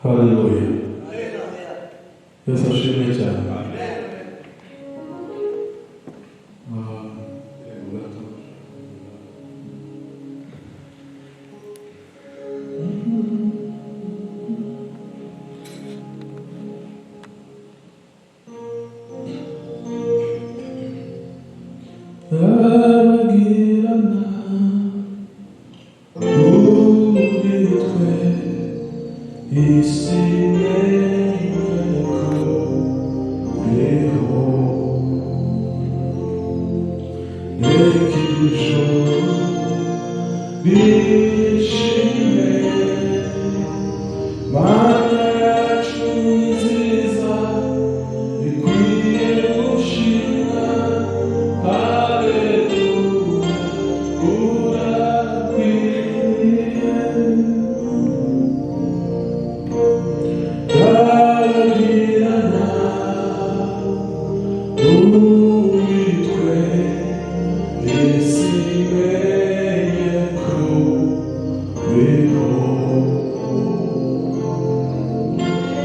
Haleluya. Yesu ashimwe cyane. Ah, gato. Abagirana muri twe isi imenye ko uriho. Reka ijuru rishime, Mana yacu nziza, ikwiye gushimwa. Haleluya, urakwiriye. Turabagirana muri twe, isi imenye ko uriho.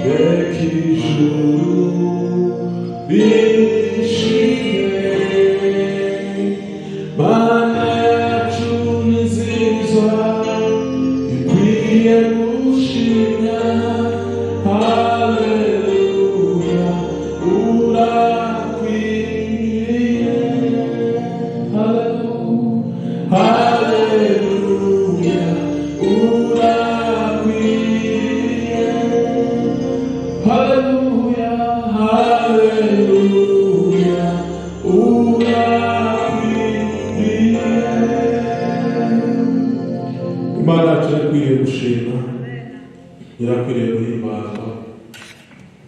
Reka ijuru rishime, Mana yacu nziza, ikwiye gushimwa. Haleluya, urakwiriye. Haleluya, urakwiriye. Haleluya, haleluya, urakwiriye. Imana yacu irakwiriye gushima, irakwiriye guhimbazwa.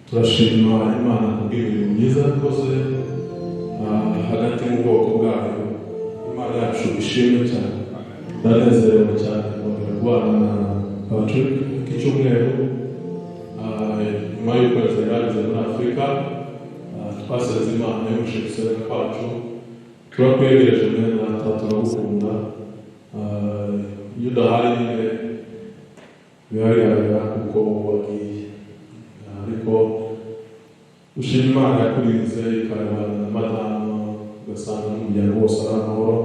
Turashima Imana kubw'imirimo myiza yakoze hagati mu bwoko bwayo. Imana yacu ishimwe cyane. Ndanezerewe cyane kongera kubana na Patrick iki cyumweru. Nyuma y'ukwezi yageze muri Afurika, twasenze Imana yumvise gusenga kwacu. Turakwegereje mwene data, turagukunda. Iyo udahari nyine biba bigaragara kuko wagiye, ariko ushima Imana yakurinze ikarabana na madamu, ugasanga n'umuryango wose ari amahoro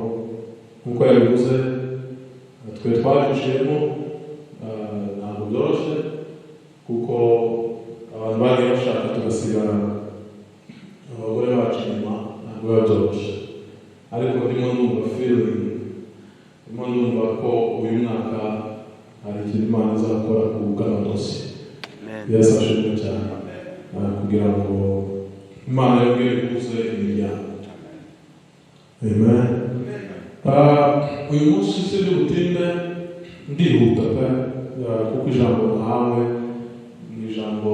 nk'uko yabivuze. Twe twabiciyemo, ntabwo byoroshye kuko abantu bagiye bashaka tugasiga abagore bacu inyuma, ntabwo biba byoroshye. Ariko ndimo ndumva feeling, ndimo ndumva ko uyu mwaka hari ikintu Imana izakora ku bw'amadosiye. Yesu ashimwe cyane. Kugira ngo Imana yongere ikuze imiryango. Amen. Uyu munsi sindi butinde, ndihuta pe, kuko ijambo nahawe ni ijambo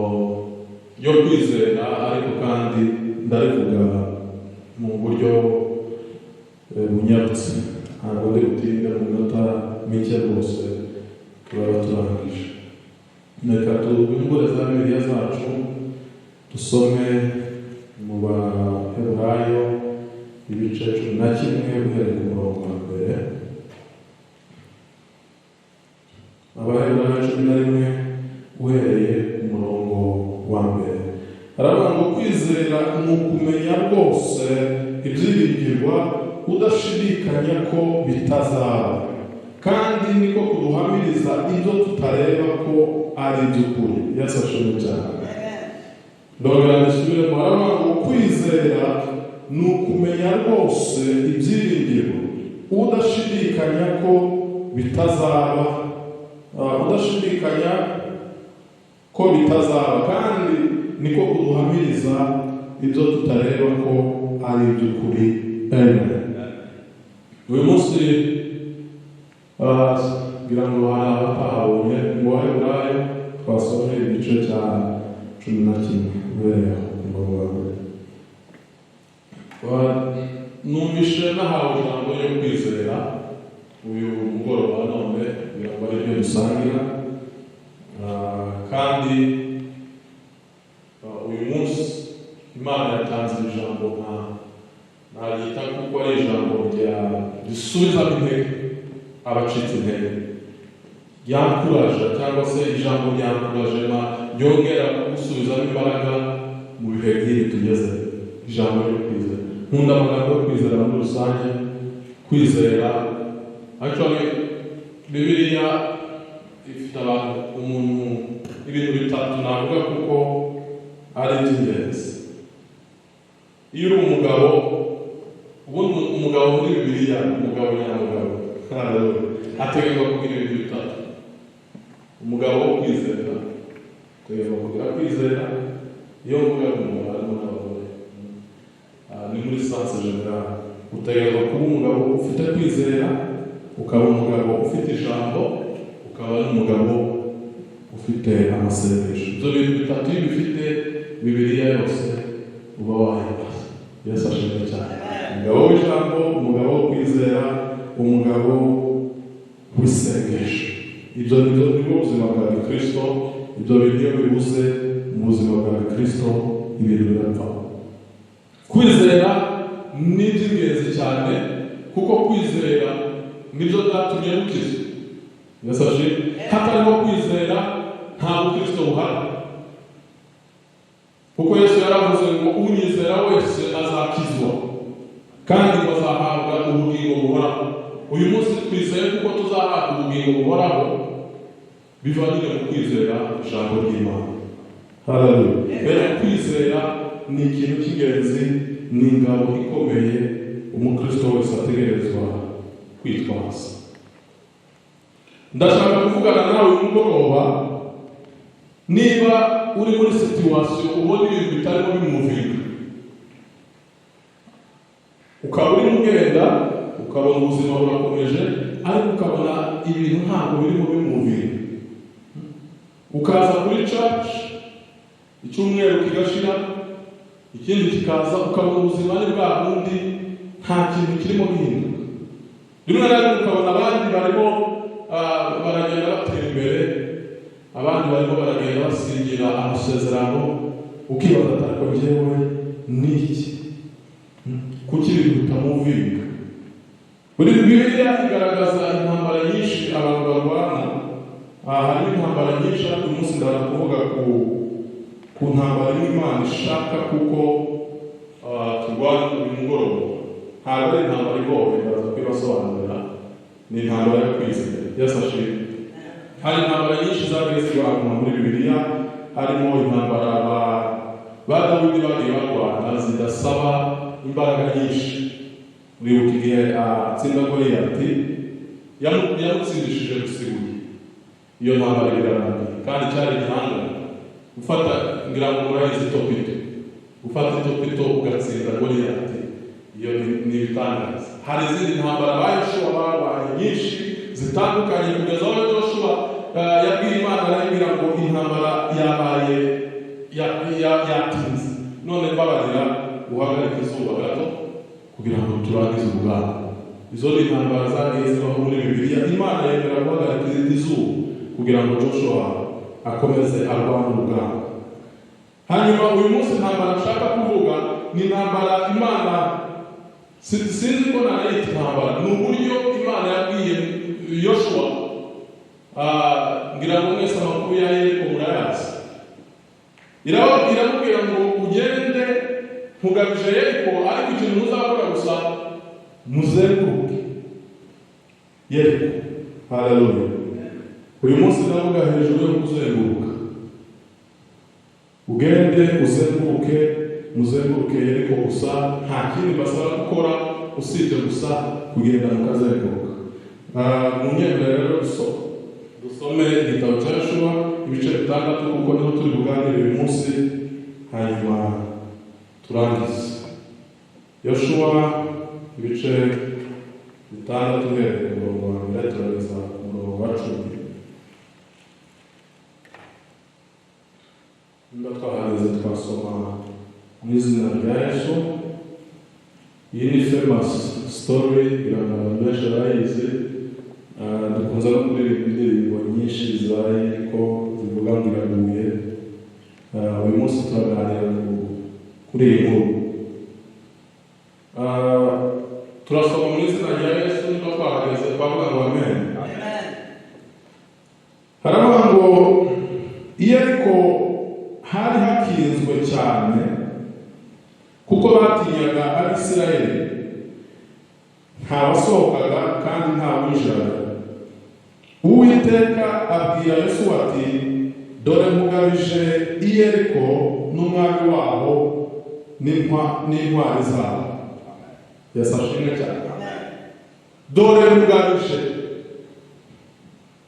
ryo kwizera, ariko kandi ndarivuga mu buryo bunyarutse. Ntabwo ndi butinde, mu minota mike rwose turaba turangije. Reka tubimbure za Bibiliya zacu, dusome mu Baheburayo ibice 11 uhereye ku murongo wa mbere. Abaheburayo 11 uhereye ku murongo wa mbere, haravuga ngo: "Kwizera ni ukumenya rwose ibyiringirwa, udashidikanya ko bitazaba, kandi niko kuduhamiriza ibyo tutareba ko ari iby'ukuri." Yesu ashimwe cyane. Ndongera ndisubiremo, haravuga ngo: "Kwizera ni ukumenya rwose ibyiringirwa, udashidikanya ko bitazaba, udashidikanya ko bitazaba, kandi niko kuduhamiriza ibyo tutareba ko ari iby'ukuri." Amen. Uyu munsi ngira ngo hari abatahabonye mu Baheburayo twasomye igice cya 11 uhereye aho ku murongo wa mbere. Numvishe nahawe ijambo ryo kwizera uyu mugoroba none, kugira ngo ari ryo dusangira. Kandi uyu munsi Imana yatanze iri jambo, nka naryita kuko ari ijambo rya risubizamo intege abacitse intege. Ryankuraje cyangwa se ijambo ryankuraje ryongera kugusubizamo imbaraga mu bihe nk'ibi tugeze. Ijambo ryo kwizera, nkunda amagambo yo kwizera muri rusange. Kwizera, actually, Bibiliya ifite abantu, umuntu, ibintu bitatu navuga kuko ari iby'ingenzi. Iyo uri umugabo, ubundi umugabo muri Bibiliya, umugabo nyamugabo ategerezwa kugira ibintu bitatu. Umugabo wo kwizera ategerezwa kugira kwizera. Iyo mvuga umugabo, harimo n'abagore, ni muri sens général. Utegerezwa kuba umugabo ufite kwizera, ukaba umugabo ufite ijambo, ukaba n'umugabo ufite amasengesho. Ibyo bintu bitatu iyo ubifite, Bibiliya yose uba wayibaza. Yesu ashimwe cyane. Umugabo w'ijambo, umugabo wo kwizera, umugabo w'isengesho, ibyo nibwo buzima bwa gikristo. Ibyo bintu iyo bibuze mu buzima bwa gikristo, ibintu birapfa. Kwizera ni iby'ingenzi cyane, kuko kwizera nibyo byatumye dukizwa. Yesu ashimwe. Hatarimo kwizera, nta bukristo buhari, kuko Yesu yaravuze ngo unyizera wese azakizwa kandi ngo azahabwa ubugingo buhoraho. Uyu munsi twizeye kuko tuzahabwa ubugingo buhoraho biva nyine mu kwizera ijambo ry'Imana. Haleluya! Rero kwizera ni ikintu cy'ingenzi, ni ingabo ikomeye umukristo wese ategerezwa kwitwaza. Ndashaka kuvugana nawe uyu mugoroba. Niba uri muri situation ubona ibintu bitarimo bimuvinga, ukaba urimo ugenda, ukabona ubuzima burakomeje, ariko ukabona ibintu ntabwo birimo bimuvinga, ukaza kuri church, icyumweru kigashira, ikindi kikaza, ukabona ubuzima ni bwa bundi, nta kintu kirimo gihinduka, rimwe na rimwe ukabona abandi barimo baragenda batera imbere, abandi barimo baragenda basingira amasezerano, ukibaza ati: "Ariko njyewe ni iki? Kuki ibintu bitamuvinga?" Buri Bibiliya igaragaza intambara nyinshi abantu barwana. Harimo intambara nyinshi, ariko uyu munsi ndaza kuvuga ku ntambara imwe Imana ishaka kuko turwana uyu mugoroba. Ntabwo ari intambara igoye, ndaza kubibasobanurira. Ni intambara yo kwizera. Yesu ashimwe. Hari intambara nyinshi zagiye zirwanwa muri Bibiliya, harimo intambara ba Dawidi bagiye barwana zidasaba imbaraga nyinshi. Uribuka igihe atsinda Goliyati, yamutsindishije gusa ibuye, iyo ntambara irarangiye, kandi cyari igihangano. Gufata, ngira ngo murayizi, itopito, gufata itopito ugatsinda Goliyati, iyo ni ibitangaza. Hari izindi ntambara ba Yoshuwa barwaye nyinshi zitandukanye, kugeza aho Yoshuwa yabwiye Imana, arayibwira ngo intambara yabaye yatinze, none mbabarira uhagarike izuba gato kugira ngo turangize urugamba. Izo ni intambara zagiye zibaho muri Bibiliya. Imana yemera guhagarika izuba kugira ngo Joshua akomeze arwane urugamba. Hanyuma uyu munsi intambara nshaka kuvuga ni intambara Imana, sinzi ko nanayita intambara, ni uburyo Imana yabwiye Yoshua. Ngira ngo mwese amakuru ya Yeriko murayazi. Iramubwira ngo: "Ugende, nkugabije Yeriko, ariko ikintu muzakora gusa, muzenguruke Yeriko." Haleluya! Uyu munsi ndavuga hejuru yo kuzenguruka. Ugende uzenguruke, muzenguruke Yeriko gusa. Nta kindi basaba gukora usibye gusa kugenda mukazenguruka. Munyemerere rero dusome igitabo cya Yoshuwa ibice 6, kuko niho turi buganire uyu munsi, hanyuma turangize. Yoshuwa ibice 6, uhereye ku murongo wa 1 turageza ku murongo wa 10. Niba twahageze, twasoma mu izina rya Yesu. Iyi ni famous story, kugira ngo abantu benshi barayizi. Dukunze no kuririmba indirimbo nyinshi za Yeriko zivuga ngo iraguye. Uyu munsi turaganira kuri iyi nkuru. Turasoma mu izina rya Yesu. Niba twahageze, twavuga ngo amen. hari hakinzwe cyane, kuko batinyaga Abisirayeli. Nta wasohokaga kandi nta winjiraga. Uwiteka abwira Yosuwa ati: "Dore nkugabije i Yeriko n'umwami waho n'intwari zabo." Yesu ashimwe cyane. Dore nkugabije,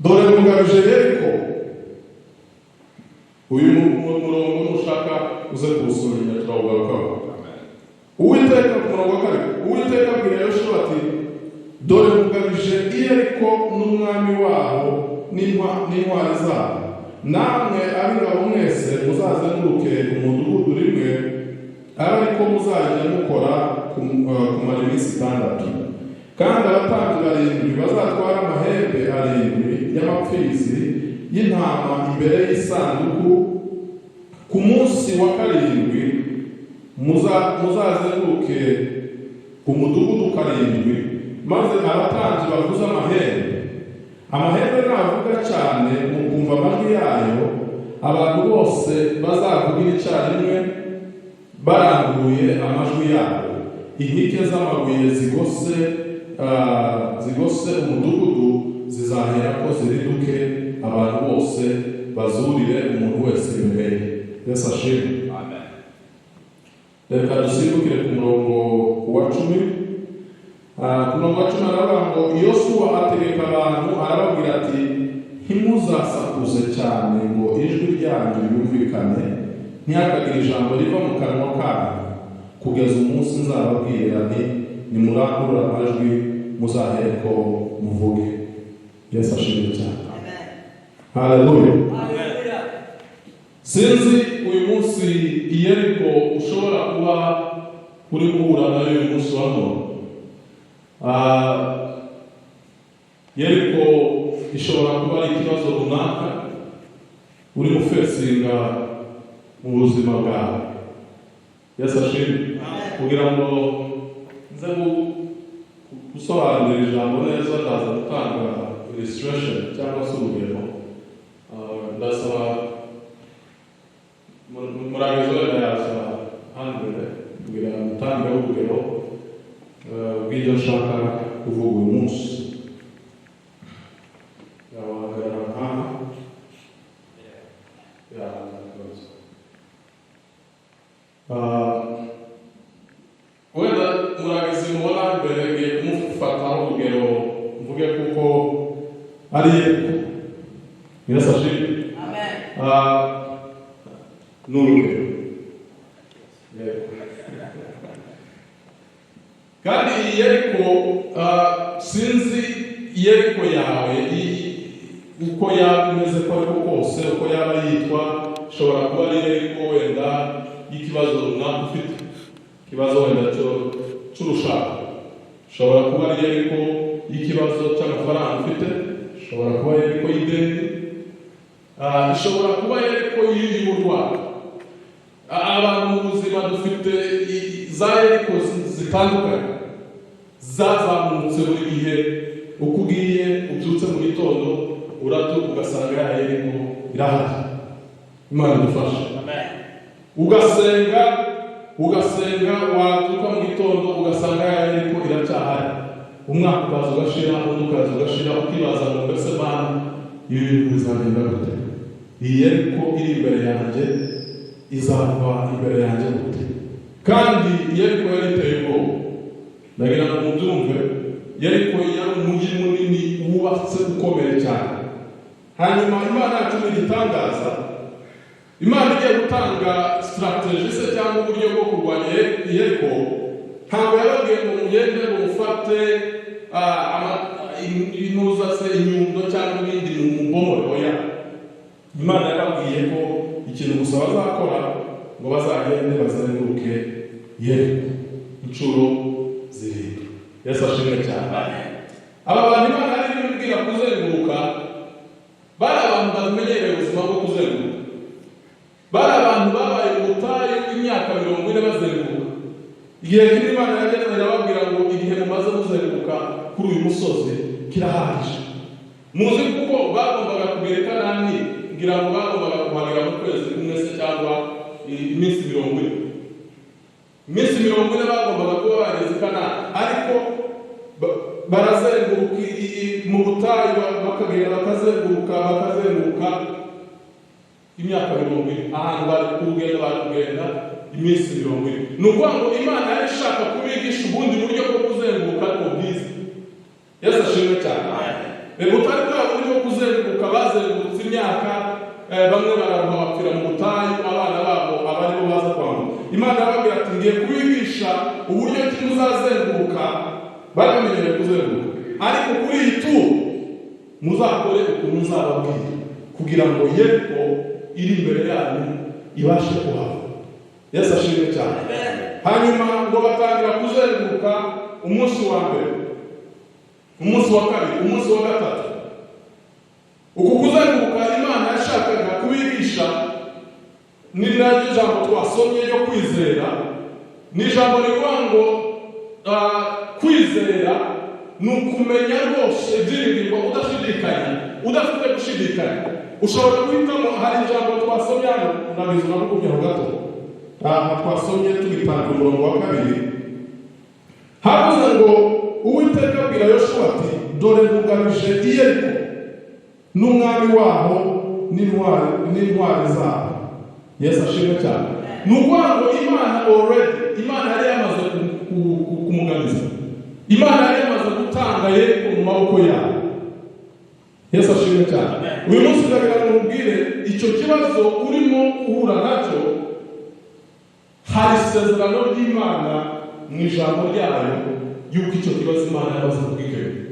dore nkugabije Yeriko. Uyu murongo nushaka uze kuwusubira, turawugarukaho. Uwiteka, ku murongo wa kabiri, Uwiteka abwira Yoshuwa ati: "Dore nkugabije i Yeriko n'umwami waho n'intwari zabo. Namwe ab'ingabo mwese muzazenguruke umudugudu rimwe, abe ariko muzajya mukora kumara iminsi 6. Kandi abatambyi barindwi bazatwara amahembe arindwi y'amapfizi y'intama imbere y'isanduku. Ku munsi wa karindwi muzazenguruke umudugudu karindwi, maze abatambyi bavuze amahembe. Amahembe navuga cyane mukumva amajwi yayo, abantu bose bazavugira icyarimwe baranguruye amajwi yabo. Inkike z'amabuye zigose umudugudu zizaherako ziriduke, abantu bose bazurire, umuntu wese imbere ye." Yesu ashimwe. Reka dusimbukire ku murongo wa 10. Ku murongo wa 10 aravuga ngo: "Yosuwa ategeka abantu, arababwira ati: 'Ntimuzasakuze cyane ngo ijwi ryanyu ryumvikane, ntihakagire ijambo riva mu kanwa kanyu kugeza umunsi nzababwira nti: Nimurangurure amajwi, muzahereko muvuge.'" Yesu ashimwe cyane. Haleluya. Sinzi uyu munsi Yeriko ushobora kuba uri guhura nayo uyu munsi wa none. Yeriko ishobora kuba ari ikibazo runaka uri gufacinga mu buzima bwawe. Yesu ashimwe. Kugira ngo nze gusobanura ijambo neza, ndaza gutanga illustration cyangwa se urugero. Ndasaba Muragezo wenda yaza hano imbere kugira ngo mutangeho urugero bw'ibyo nshaka kuvuga uyu munsi. Yawahagarara nkaha ya, nta kibazo. Wenda Muragizi mubona imbere, ngiye kumufataho urugero, mvuge kuko ari Yesu ashimwe. Ni urugero. Yego. Kandi iyi Yeriko, sinzi Yeriko yawe uko yaba imeze ko ariko kose, uko yaba yitwa. Ishobora kuba ari Yeriko wenda y'ikibazo runaka ufite, ikibazo wenda cy'urushako. Ishobora kuba ari Yeriko y'ikibazo cy'amafaranga ufite, ishobora kuba Yeriko y'ideni, ishobora kuba Yeriko y'uburwayi. Abantu mu buzima dufite za Yeriko zitandukanye zazamutse. Buri gihe uko ugiye ubyutse mu gitondo, urabyuka ugasanga ya Yeriko irahari. Imana idufashe. Ugasenga, ugasenga, wabyuka mu gitondo ugasanga ya Yeriko iracyahari. Umwaka ukaza ugashira, undi ukaza ugashira, ukibaza ngo: "Mbese Mana, ibi bintu bizagenda gute? Iyi Yeriko iri imbere yanjye izava imbere yanjye gute?" Kandi Yeriko yari iteye ubwoba. Ndagira ngo mubyumve. Yeriko yari umujyi munini wubatse ukomeye cyane. Hanyuma Imana yacu ni igitangaza. Imana igiye gutanga strategy se cyangwa uburyo bwo kurwanya Yeriko, ntabwo yababwiye ngo mugende ngo mufate intuza se, inyundo cyangwa ibindi mubomore. Oya, Imana yababwiye ko ikintu gusa bazakora, ngo bazagende bazenguruke Yeriko inshuro 7. Yesu ashimwe cyane. Aba bantu Imana yari irimo ibwira kuzenguruka bari abantu bamenyereye ubuzima bwo kuzenguruka. Bari abantu babaye mu butayu imyaka 40 bazenguruka. Igihe kimwe Imana yageze irababwira ngo: "Igihe mumaze muzenguruka kuri uyu musozi kirahagije." Muzi kuko bagombaga kugera i Kanani Ngira ngo bagombaga kuhagera mu kwezi kumwe se cyangwa iminsi 40. Iminsi 40 bagombaga kuba bageze i Kanani, ariko barazenguruka mu butayu, bakagenda bakazenguruka, bakazenguruka imyaka 40, ahantu bari kugenda, bari kugenda iminsi 40. Ni ukuvuga ngo Imana yari ishaka kubigisha ubundi buryo bwo kuzenguruka, ariko bwiza. Yesu ashimwe cyane. Butari bwa buryo bwo kuzenguruka bazengurutse imyaka, bamwe bararuha bapfira mu butayu, abana babo aba aribo baza kwambuka. Imana yarababwira ati: "Ngiye kubigisha uburyo ki muzazenguruka." Bari bamenyereye kuzenguruka, ariko kuri iyi turu muzakore ukuntu nzababwira, kugira ngo Yeriko iri imbere yanyu ibashe kuhava. Yesu ashimwe cyane. Hanyuma ngo batangira kuzenguruka umunsi wa mbere, umunsi wa kabiri, umunsi wa gatatu. Uku kuzenguruka Imana yashakaga kubigisha ni naryo jambo twasomye ryo kwizera. Ni ijambo rivuga ngo kwizera ni ukumenya rwose ibyiringirwa udashidikanya, udafite gushidikanya. Ushobora guhitamo. Hari ijambo twasomye hano, nabizi nagukubyeho gato. Aha twasomye tugitanga umurongo wa 2, havuze ngo: "Uwiteka abwira Yoshuwa ati: 'Dore nkugamije i Yeriko n'umwami waho n'intwari zabo.'" Yesu ashimwe cyane. Ni ukuvuga ngo Imana already, Imana yari yamaze kumugabiza, Imana yari yamaze gutanga Yeriko mu maboko yabo. Yesu ashimwe cyane. Uyu munsi ndagira ngo nkubwire: icyo kibazo urimo uhura nacyo, hari isezerano ry'Imana mu ijambo ryayo yuko icyo kibazo Imana yamaze kugikemura.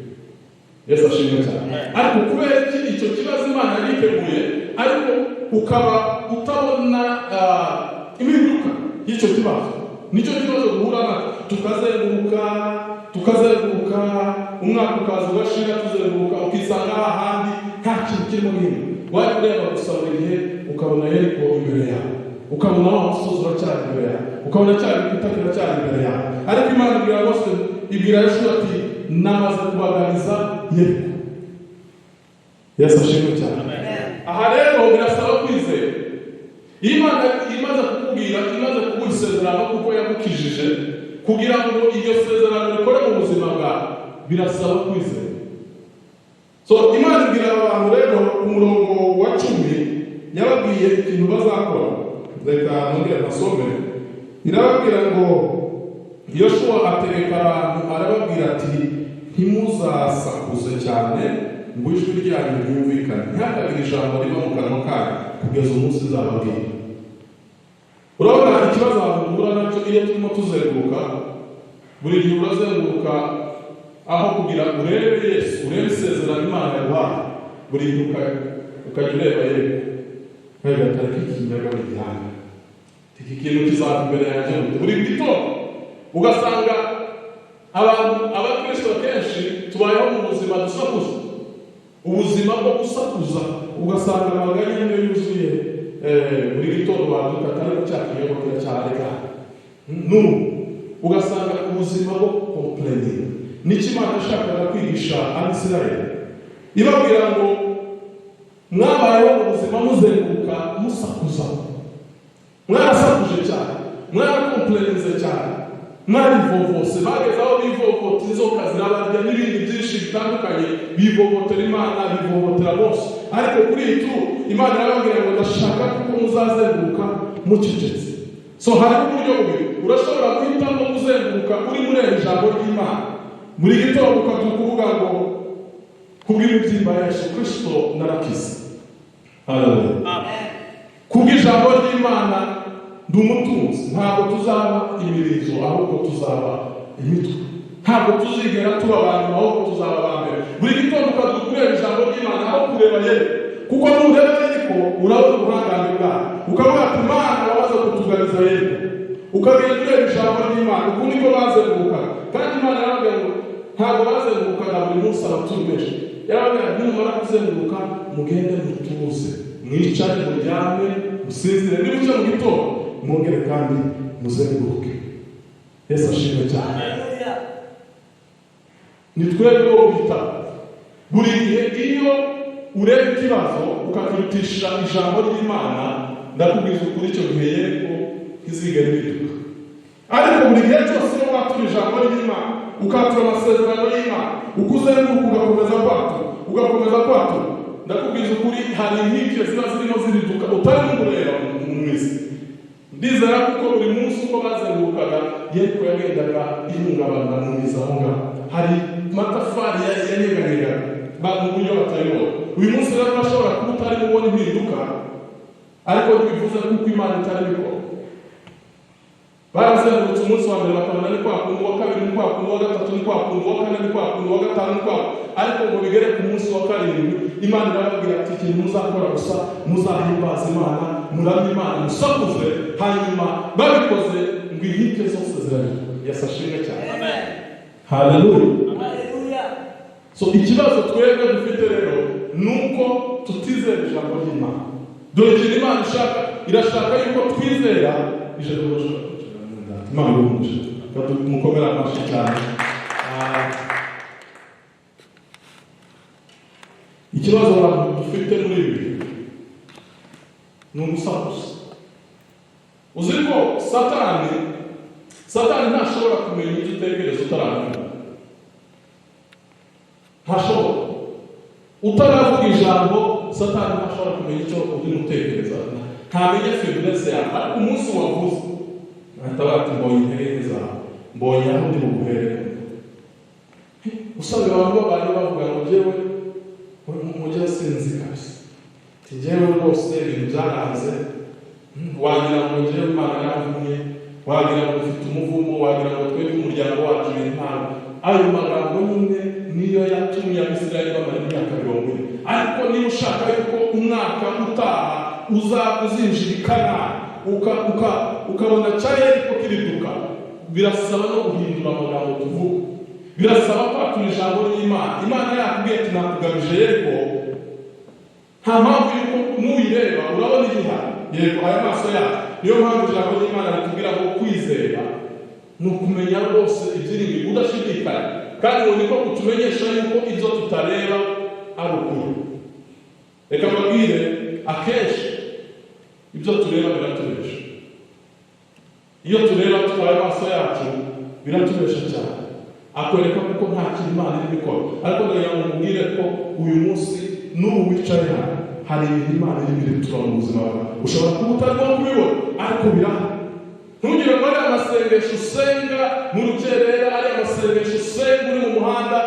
Yesu ashimwe cyane. Ariko kubera iki icyo kibazo Imana yiteguye, ariko ukaba utabona impinduka y'icyo kibazo? Nicyo kibazo duhura nacyo, tukazenguruka, tukazenguruka, umwaka ukaza ugashira tuzenguruka, ukisanga hahandi nta kintu kirimo n'imwe. Wajya ureba gusa buri gihe ukabona Yeriko imbere yawe, ukabona wa musozi uracyari imbere yawe, ukabona cya gikuta kiracyari imbere yawe. Ariko Imana ibwira Mose, ibwira Yoshuwa ati: "Namaze kubagariza Yeriko." Yesu ashimwe cyane. Aha rero birasaba kwizera. Iyo Imana imaze kukubwira, imaze kuguha isezerano kuko yagukijije, kugira ngo iryo sezerano rikore mu buzima bwawe birasaba kwizera. So Imana ibwira abantu rero ku murongo wa 10, yababwiye ikintu bazakora. Reka nongere nasome. Irababwira ngo: "Yoshuwa ategeka abantu, arababwira ati: 'Ntimuzasakuze cyane ngo ijwi ryanyu ryumvikane, ntihakagire ijambo riva mu kanwa kanyu kugeza umunsi nzababwira.'" Urabona ikibazo abantu duhura nacyo iyo turimo tuzenguruka? Buri gihe urazenguruka, aho kugira urebe Yesu, urebe isezerano Imana yaguhaye, buri gihe ukajya ureba Yeriko, nkabigatara ko iki kinyaga gihanga, iki kintu kizava imbere yanjye gute? Buri gitondo ugasanga abantu, abakristo kenshi tubayeho mu buzima dusakuza, ubuzima bwo gusakuza, ugasanga amaganya niyo yuzuye. Buri gitondo wabyuka atari ko cya kinyobwa kiracyareka n'ubu, ugasanga ubuzima bwo complaining. Nicyo Imana yashakaga kwigisha Abisirayeli, ibabwira ngo: "Mwabayeho mu buzima muzenguruka, musakuza, mwarasakuje cyane, mwaracomplaininze cyane, mwarivovose." Bageze aho bivovota, inzoka zirabarya n'ibindi byinshi bitandukanye, bivovotera Imana, bivovotera bose. Ariko kuri iyi turu Imana irababwira ngo: "Ndashaka kuko muzazenguruka mucecetse." So hariho uburyo bubiri urashobora guhitamo kuzenguruka: urimo ureba ijambo ry'Imana buri gitondo, ukabyuka uvuga ngo: "Kubw'imibyimba ya Yesu Kirisito narakize. Haleluya! Kubw'ijambo ry'Imana ndi umutunzi. Ntabwo tuzaba imirizo, ahubwo tuzaba imitwe. Ntabwo tuzigera tuba abantu, ahubwo tuzaba aba mbere." Buri gitondo ukabyuka ureba ijambo ry'Imana aho kureba Yeriko, kuko nureba Yeriko urabona ubuhangange bwayo, ukavuga ati: "Imana wamaze kutugariza Yeriko." Ukagenda ureba ijambo ry'Imana. Uku niko bazengurukaga, kandi Imana yarababwira ngo ntabwo bazengurukaga buri munsi abaturi benshi. Yarababwira: "Nimumara kuzenguruka, mugende mutuze, mwicare, muryame, musinzire. Nibucya mu gitondo mwongere kandi muzenguruke." Yesu ashimwe cyane. Ni twebwe bo guhita buri gihe iyo Ureba ikibazo ukakirutisha ijambo ry'Imana, ndakubwiza ukuri, icyo gihe Yeriko ntizigera ibiduka. Ariko buri gihe cyose iyo watura ijambo ry'Imana, ukatura amasezerano y'Imana, uko uzenguruka ugakomeza kwatura, ugakomeza kwatura, ndakubwiza ukuri, hari inkike ziba zirimo ziriduka utarimo kureba mu isi. Ndizera kuko buri munsi uko bazengurukaga, Yeriko yagendaga ihungabana mu mizi. Aho ngaho hari amatafari yanyeganyegaga mu buryo batayibona. Uyu munsi rero urashobora kuba utarimo ubona impinduka, ariko ntibivuze kuko Imana itari bikora. Barazengurutse, umunsi wa mbere bakabona ni kwa kundi, uwa kabiri ni kwa kundi, uwa gatatu ni kwa kundi, uwa kane ni kwa kundi, uwa gatanu ni kwa kundi. Ariko ngo bigere ku munsi wa karindwi, Imana irababwira ati: "Ikintu muzakora gusa, muzahimbaza Imana, muramye Imana, musakuze." Hanyuma babikoze, ngo inkike zose zirarira. Yesu ashimwe cyane. Haleluya. So ikibazo twebwe dufite rero ni uko tutizera ijambo ry'Imana. Dore ikintu Imana ishaka: irashaka yuko twizera ijambo. Imana iguhe, mukomere amashyi cyane. Ikibazo abantu dufite muri ibi bihe ni ugusakuza. Uzi ko Satani ntashobora kumenya ibyo utekereza utaravuga? Ntashobora. Utaravuga ijambo, Satani ntashobora kumenya icyo urimo utekereza, ntamenya faiblesse yawe. Ariko umunsi wavuze, ahita bati: "Mbonye intege nke zawe, mbonye aho ndi buguhere." Usanga abantu babaye bavuga ngo: "Njyewe mujya sinzi kabisa, ati njyewe rwose ibintu byaranze, wagira ngo njyewe Imana yaravumye, wagira ngo ufite umuvumo, wagira ngo twebwe umuryango wacu ibintu ntabwo." Ayo magambo nyine niyo yatumye Abisirayeli bamara imyaka 40. Ariko niba ushaka yuko umwaka utaha uza uzinjira i Kanani, ukabona cya Yeriko kiriduka, birasaba no guhindura amagambo tuvuga, birasaba kwatura ijambo ry'Imana. Imana yakubwiye ati: "Nakugabije Yeriko," nta mpamvu yuko nuyireba urabona igihari. Yego, aya maso yacu. Niyo mpamvu ijambo ry'Imana ritubwira ngo kwizera ni ukumenya rwose ibyiringiro udashidikanya, kandi ngo niko kutumenyesha yuko ibyo tutareba ari ukuri. Reka mbabwire, akenshi ibyo tureba biratubesha. Iyo tureba tutwaye amaso yacu, biratubesha cyane, akwereka kuko nta kintu Imana irimo ikora. Ariko ndagira ngo mubwire ko uyu munsi n'ubu wicaye hano, hari ibintu Imana irimo iritura mu buzima bwawe. Ushobora kuba utarimo kubibona, ariko birahari. Ntugire ngo ari amasengesho usenga mu rukerera, ari amasengesho usenga uri mu muhanda,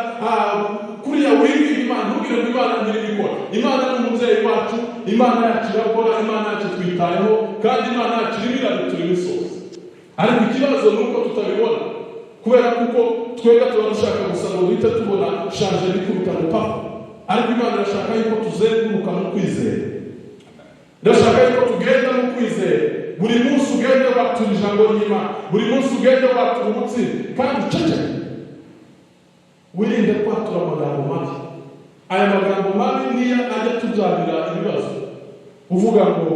kuriya winginga Imana, ntugire ngo Imana ntirimo ikora. Imana ni umubyeyi wacu, Imana yacu irakora, Imana yacu twitayeho, kandi Imana yacu irimo iradutura imisozi. Ariko ikibazo ni uko tutabibona, kubera kuko twebwe tuba dushaka gusa ngo duhite tubona changement bikubita ngo pafu. Ariko Imana irashaka yuko tuzenguruka mu kwizera, irashaka yuko tugenda mu kwizera. Buri munsi ugende watura ijambo ry'Imana, buri munsi ugende watura ubutsinzi, kandi uceceke, wirinde kwatura amagambo mabi. Aya magambo mabi niyo ajya tubyarira ibibazo. Uvuga ngo: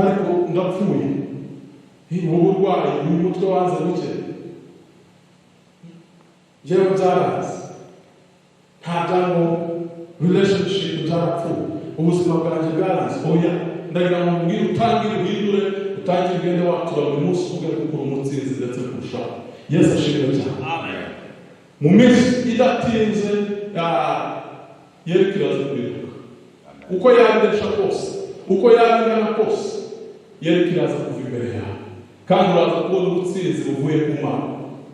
"Ariko ndapfuye, ubu burwayi, uyu mutwe wanze buke, yewe byaranze, nta byangombwa, relationship byarapfuye, ubuzima bwanjye bwaranze." Oya, ndagira ngo mbwire, utangire uhindure, utangire ugende watura buri munsi, uvuge kuko uri umutsinzi ndetse kurushaho. Yesu ashimwe cyane. Mu minsi idatinze, Yeriko iraza kuriduka. Uko yabidesha kose, uko yabingana kose, Yeriko iraza kuva imbere yawe, kandi uraza kubona ubutsinzi buvuye ku Mana.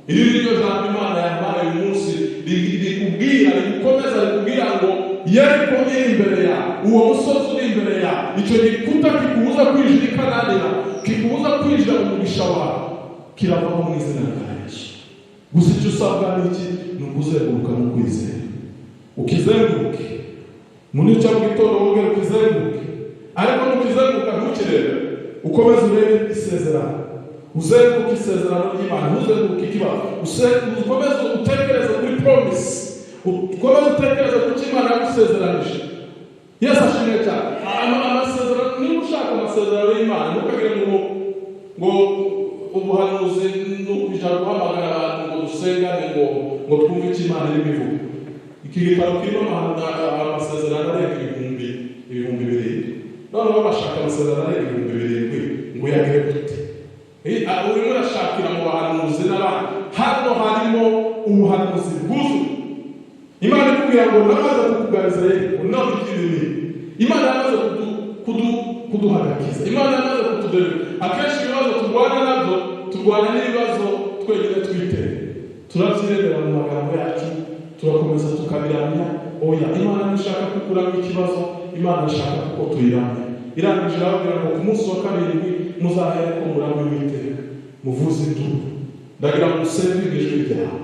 Iri ni ryo jambo Imana yampaye uyu munsi, rikubwira, rigukomeza, rikubwira ngo Yeriko iri imbere yawe, uwo musozi uri imbere yawe, icyo gikuta kikubuza kwinjira i Kanani, kikubuza kwinjira mu mugisha wawe, kiravaho mu izina rya Yesu. Gusa icyo usabwa ni iki? Ni ukuzenguruka mu kwizera. Ukizenguruke muri icyo gitondo, wongere ukizenguruke, ariko nukizenguruka ntukirebe, ukomeze urebe isezerano. Uzenguruke isezerano ry'Imana, ntuzenguruke ikibazo. Ukomeze utekereze kuri promise, ukomeze utekereze ku cyo Imana yagusezeranije. Yesu ashimwe cyane. Amasezerano, niba ushaka amasezerano y'Imana, ntukagire ngo ubuhanuzi ni ukujya guhamagara abantu ngo dusengane, ngo twumve icyo Imana irimo ivuga. Iki gitabo kirimo amasezerano arenga 7000. Noneho bashaka amasezerano arenga 7000 ngo uyagire gute? Urimo urashakira mu bahanuzi n'abandi. Hano harimo ubuhanuzi bwuzuye. Imana ikubwira ngo namaze kukugariza Yeriko, none ikindi ni Imana yamaze kuduha agakiza, Imana yamaze kutudebera. Akenshi ibibazo turwana nabyo, turwana n'ibibazo twenyine twiteye, turabyiremera mu magambo yacu, turakomeza tukabiramya. Oya, Imana ntishaka kukuramo ikibazo, Imana ishaka kuko tuyiramya. Irangije irababwira ngo ku munsi wa karindwi muzahere ko muramye Uwiteka, muvuze induru. Ndagira ngo usenge ijwi ryawe,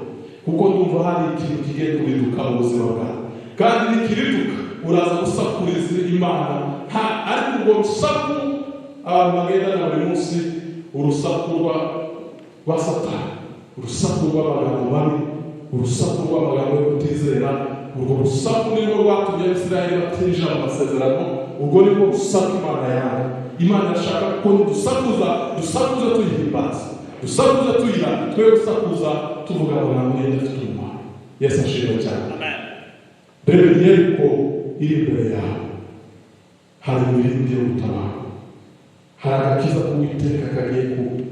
kuko ndumva hari ikintu kigiye kuriduka mu buzima bwawe, kandi nikiriduka uraza gusakuriza Imana. Ariko urwo rusaku abantu bagendana buri munsi, urusaku rwa Satani, urusaku rw'amagambo mabi, urusaku rw'amagambo yo kutizera, urwo rusaku nirwo rwatumye Abisirayeli batinjira mu masezerano. Urwo nirwo rusaku Imana yawe. Imana irashaka ko dusakuza, dusakuza tuyihimbaza, dusakuza tuyira, twe gusakuza tuvuga amagambo y'adafite umumaro. Yesu ashimwe cyane. Rero Yeriko iri imbere yawe, hari imirindi yo gutabara, hari agakiza k'Uwiteka kagiye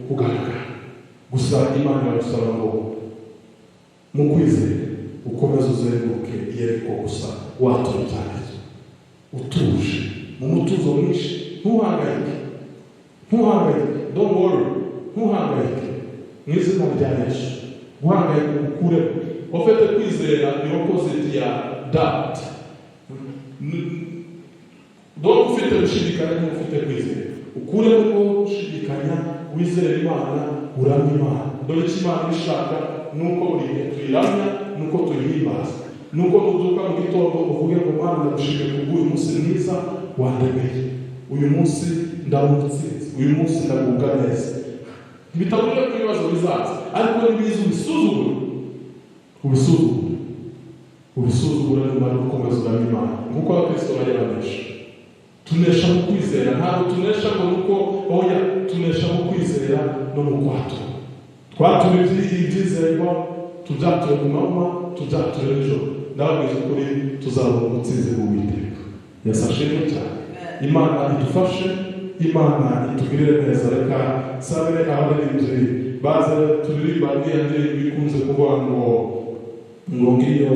kugaragara. Gusa Imana iragusaba ngo mu kwizera ukomeze uzenguruke Yeriko, gusa watura ibyagezo utuje, mu mutuzo mwinshi. Ntuhangayike, ntuhangayike, don't worry, ntuhangayike mu izina rya Yesu. Guhangayika ukureho. Ufite kwizera ni opposite ya doubt. Donc ufite gushidikanya n'ufite kwizera, ukuremo ko gushidikanya, wizere Imana, uramye Imana. Dore icyo Imana ishaka ni uko buri gihe tuyiramya, ni uko tuyihimbaza, ni uko nubyuka mu gitondo uvuge ngo: "Mana, ndagushimiye kubw'uyu munsi mwiza wandemeye. Uyu munsi ndabona intsinzi, uyu munsi ndagubwa neza." Bitabujije ko ibibazo bizaza, ariko nibiza ubisuzugure, ubisuzugure, ubisuzugure. Nyuma yo gukomeza uramya Imana nk'uko abakristo bajya banesha, tunesha mu kwizera. Ntabwo tunesha ngo nuko, oya, tunesha mu kwizera no mu kwatura. Twatura ibyizerwa, tubyature ku manywa, tubyature nijoro. Ndababwiza ukuri, tuzabona ubutsinzi bw'Uwiteka. Yesu ashimwe cyane. Imana idufashe, Imana itugirire neza. Reka sabe abaririmbyi baze turirimba iriya ndirimbo ikunze kuvuga ngo ngiyo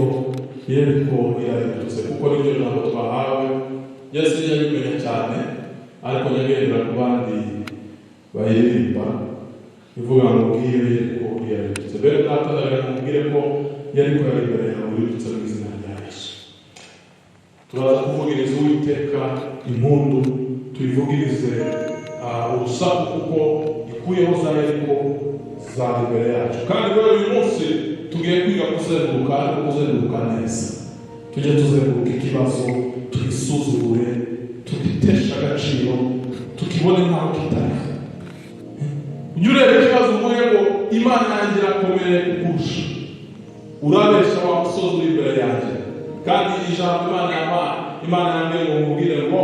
Yeriko irahindutse, kuko niryo jambo twahawe. Yesu yabimenya cyane, ariko nyagendera ku bandi bayiririmba ivuga ngo ngiyo Yeriko irahindutse. Bene data, ndagira ngo mubwire ko Yeriko yari imbere yawe urindutse mu izina rya Yesu. Turaza kuvugiriza Uwiteka impundu, tuyivugirize urusaku, kuko ikuyeho za Yeriko zari imbere yacu. Kandi rero uyu munsi tugiye kwiga kuzenguruka, ariko kuzenguruka neza. Tujye tuzenguruka ikibazo, tugisuzugure, tugiteshe agaciro, tukibone nk'aho kitariho. Ujye ureba ikibazo uvuge ngo: "Imana yanjye irakomeye kukurusha, urabeshya wa musozi uri imbere yanjye." Kandi ijambo Imana yampaye, Imana yambwiye ngo mubwire ngo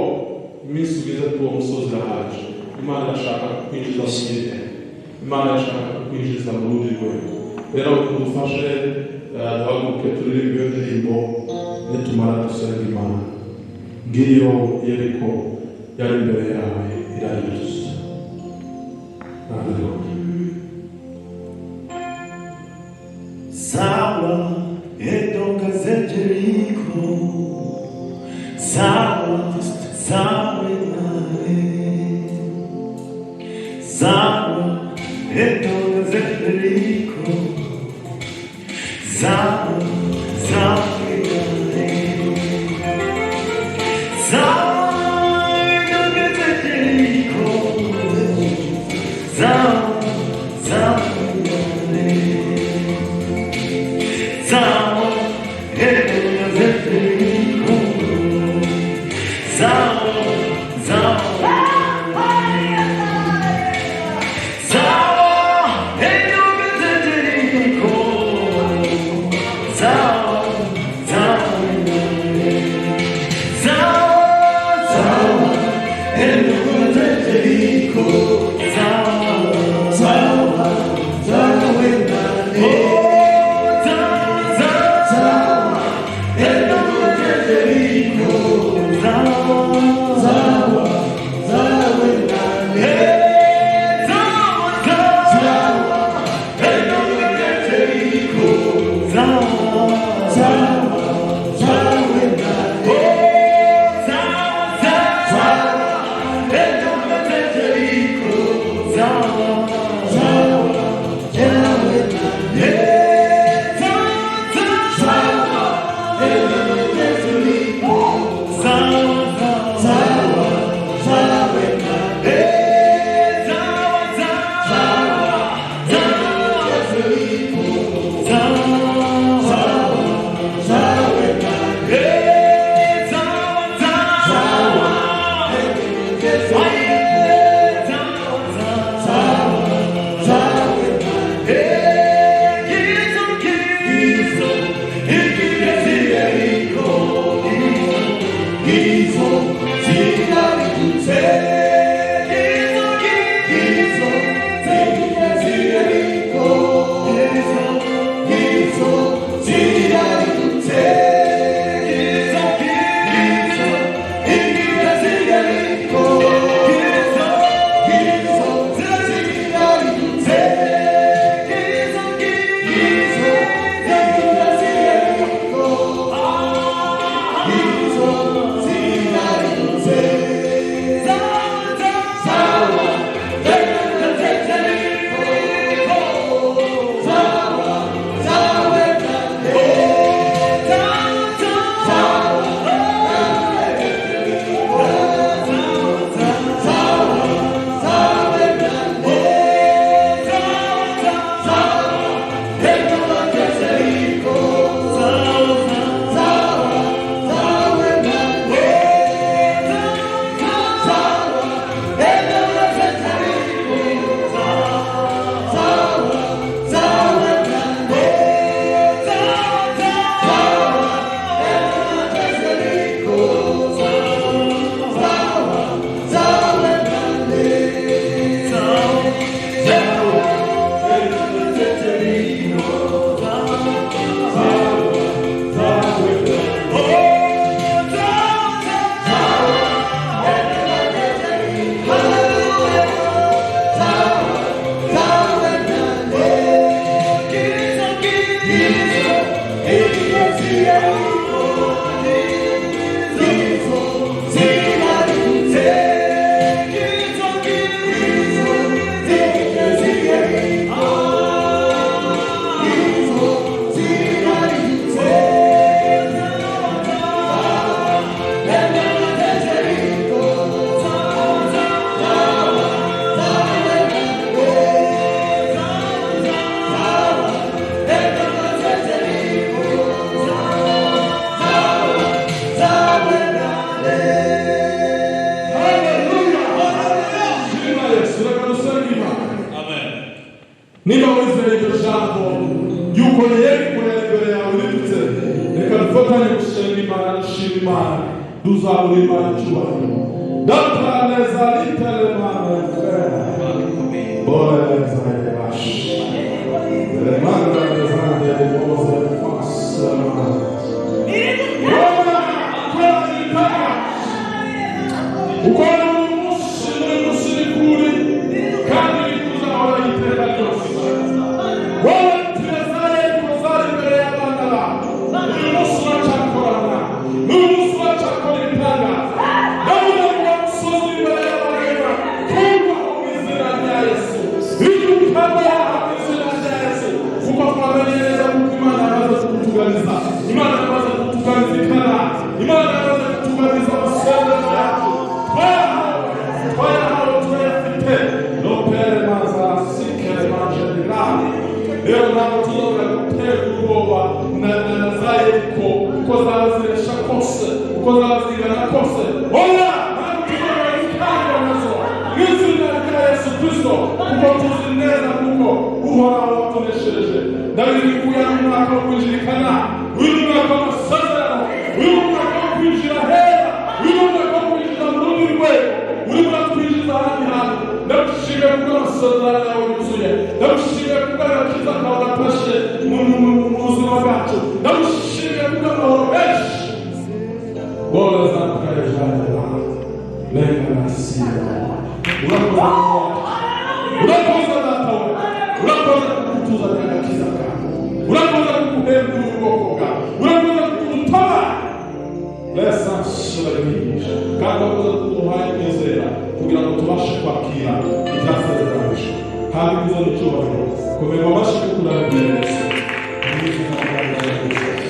iminsi ugeze kuri uwo musozi irahagije. Imana irashaka kukwinjiza mu yindi, Imana irashaka kukwinjiza mu rundi rwego. Rero mudufashe duhaguruke turirimbe iyo ndirimbo, nitumara dusenga Imana. Ngiyo Yeriko yari imbere yawe irahindutse. Haleluya. Sawa etoka za Jericho, sawa sawa nae, sawa etoka za Jericho, sawa sawa nae, sawa etoka za Jericho, sawa sawa nae. Sawa, etoka za Jericho, sawa, sawa, Niba wizeye iryo jambo yuko Yeriko yari imbere yawe ridutse, reka dufatanye gusenga Imana, dushima Imana, tuzabura Imana icyubahiro. Data neza riteremana bora neza yabasha remana neza ndeboze fasa Roma kwera ukora umunsi n'umunsi kuri kandi kuzahora iteka ryose. Wowe turazare kuzari imbere y'abana bawe, uyu munsi uracyakorana, n'uyu munsi uracyakora ibitangaza. Ndavuga ngo musozi imbere y'abana bawe, kubaho mu izina rya Yesu, birukanwa mu izina rya Yesu, kuko twamenye neza kuko Imana yamaze kutuganiza, Imana yamaze kutuganiza ikana, Imana yamaze kutuganiza amasezerano yacu twayahawe, twayahawe, turayafite. Lopere maza sikere manjerirani. Rero ntabwo tuzongera guterwa ubwoba na za Yeriko, uko zaba ziresha kose, uko zaba zingana kose. Oya, ntabwo tuzongera gutangwa nazo mu izina rya Yesu Kristo, kuko tuzi neza kuko Uhoraho watuneshereje. Ndabizi ko uyu ari umwaka wo kwinjira i Kanani, uyu ni umwaka w'amasezerano, uyu ni umwaka wo kwinjira hera, uyu ni umwaka wo kwinjira mu rundi rwego, urimo uratwinjiza ahandi hantu. Ndagushimiye kubwo amasezerano yawe yuzuye, ndagushimiye kubwo agakiza kawe gafashe mu buzima bwacu, ndagushimiye kubwo amahoro menshi. Bora zantukarejanira lenga nasiya. Urakoze Mwana, urakoze Data we, urakoze kukutuzanira agakiza kawe, urakoze kukuhembura ubwoko bwawe, urakoze kukudutabara lesanshirabigisha, kandi urakoze kuduhaye kwizera kugira ngo tubashe kwakira ibyasezeranije. Haba ikuzo n'icyubahiro, komera amashyi kuko urabibwira Yesu. Mu izina rya Yesu.